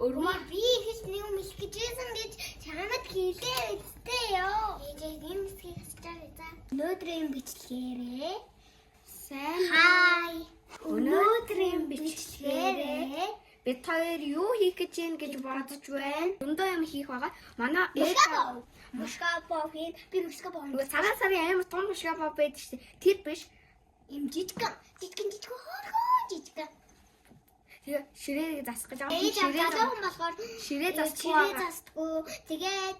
Өрмөр Би их нэг юм их гэжсэн гэж чамд хэлээ үсттэй ёо. Ээжээ энэ хэсгийг хасчаа за. Өнөөдрийн бичлэгээрээ сайн хай. Өнөөдрийн бичлэгээрээ бид хоёр юу хийх гэж юм гэж бодож байна. Өндөө юм хийх байгаа. Манай ээж Мушка мушка боо хийн. Би мушка боо. нөгөө цагаан сарын амар том мушга боо байдаг шүү дээ. Тэр биш. Им жижигэн жижигэн жижигэн хөөрхөн жижигэн. Тэгээ ширээг засах гэж байгаа. Ээж Ширээ залуухан болохоор ширээ засахгүй ширээ байгаа. засдаггүй. Тэгээд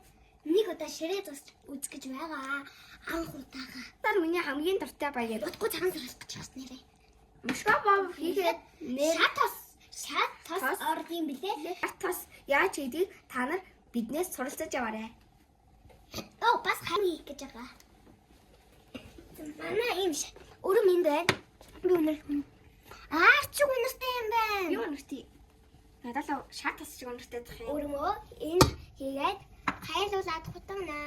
нэг удаа ширээ засч үзэх гэж байгаа. Анх удаага. Тар миний хамгийн дуртай баяр. Утгагүй цагаан сар болох гэж байна нэрээ. Мушга боо хийхэд нэр Шат тос шат тос Тос. орд юм билээ. тос яаж хийдгийг та нар биднээс суралцаж яваарай. Оо бас хам хийх гэж байгаа. Манай ийм шат. Өрөм энд байна. Би өнөр. Аа чи үнэртэй юм байна. Юу өнөртэй? Надад л шат тос шиг өнөртэй зах юм. Өрөмөө энэ хийгээд хайлуулад хутгана.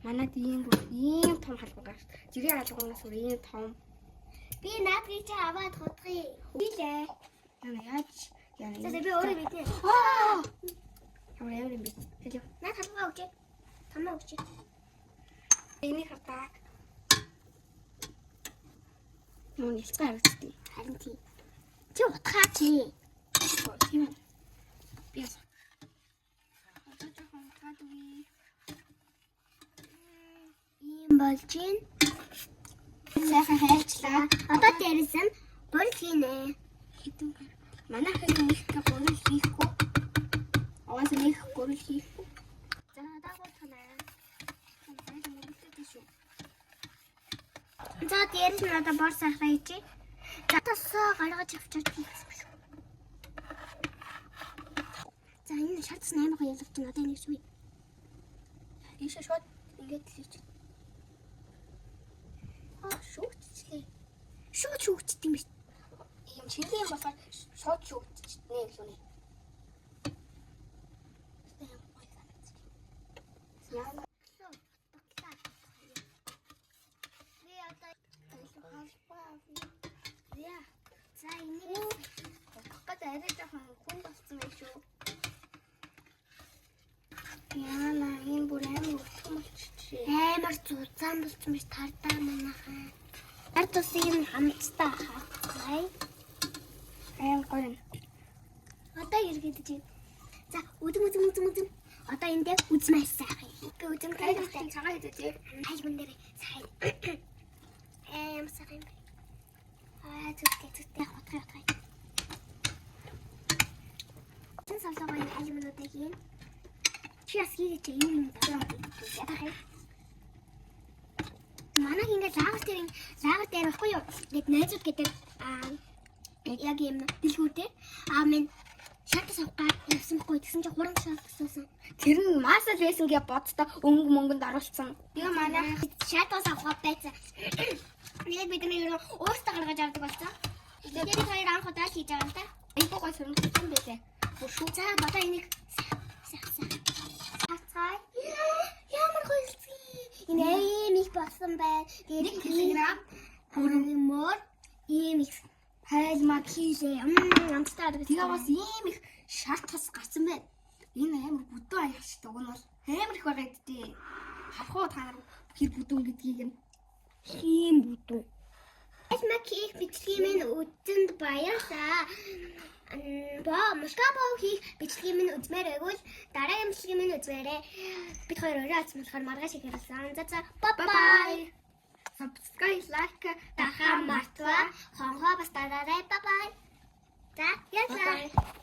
Манад ийм бүр ийм том халбан гарч. Жирийн халбанаас бүр ийм том. Би наадгийг чи аваад хутгая. Билээ. Яна яаж яна. За за би өөрөө мэднэ. Аа! Ямар ямар юм бэ? Хэлээ. Наад халбаа өгч. Тамаа өгч. Энийг хардаа. Юу нэлцэн харагдтыг. Харин тий. Чи утгаа чи. Тийм ээ. Би яасан. Одоо жоохон утгаад үгүй. Ийм болж гин. Сайхан хайлчлаа. Одоо дээрэс нь гурил хийнэ. Хэдэн гар. Манай хэд нэг гурил хийхгүй. Угаасаа нэг гурил хийхгүй. За одоо гуртана. Шүү. За дээрэс нь одоо бор сахараа хийчих. За тосоо гаргаж авчиж хийх шүү. За энэ шатс 8 гоё ялгаж байна. Одоо энийг сүй. Ийшээ шууд ингээд л хийчих. Аа шүүгдчихлээ. Шууд шүүгддэг юм биш. Ийм чилийн болохоор шууд шүүгдчихнэ гэх юм. Яа. Би одоо Халбаа. яа. За энийг Утгах гээд арай жоохон хүн болсон байх шүү. Яна, энэ бүр амар өтгөн болчихжээ. амар зузаан болсон биш тардаа манайхаа. Ард тусыг нь хамтдаа хаатай. Амар гоё юм. Одоо эргэлдэж байна. За үдэм үдэм үдэм үдэм. Одоо энэ дээр үзмээс сайхан. Би үзэм Арай дээр жоохон цагаан хийдэ тий. хайлман дээр сайхан. Амар сайхан юм байна. Аа зүгтэй зүгтэй хутгай хутгай. Чин совлогоо энэ хайлмануудыг хийн. Чи бас хийгээч юм юм даа. Ядах юм. Манай ингээд лагер дээр лагер дээр баггүй юу? Ингээд найзууд гэдэг аа яг юм дэлгүүр дээр аа минь шатас авах гад явсан баггүй. Тэгсэн чинь хуран шат асуусан. Тэр нь масал байсан гэж боддоо өнгө мөнгөнд оруулсан. Тэгээ манай Шатас авах байсан. Тэгээд бид нар ерөө өөрсдөө гаргаж авдаг болсон. Тэгээд бид хоёр анх удаа л хийж байгаа юм да. айгуу гой сонирхолтой юм байлээ. Бүр шүү. За одоо энийг сах сах. Хацгаая. Ямар гоё хэлцгий. Энэ ийм их болсон байна. Тэгээд 1 кг хөрөнгөмөр ийм их хайлмаа хийлээ. Амттай гэдэг. Тэгээ бас ийм их шар тос гарсан байна. Энэ амар бүдүү аяах шүү дээ. Уг нь бол амар их байгаа гэдээ. Харах уу та нар хэр бүдүүн гэдгийг нь. ийм бүдүү. Хайлмаа хийх бичлэгийн минь үзэнд баярлаа. Бо мушка боо хийх бичлэгийн минь үзмээр байвал дараагийн бичлэгийн минь үзмээрээ. Бид хоёр орой олсон болохоор маргааш их ярилцсан. За за bye bye. Subscribe, like Дахаа мартваа. Хонхоо бас дараарай. Bye bye. За Bye яалаа. bye.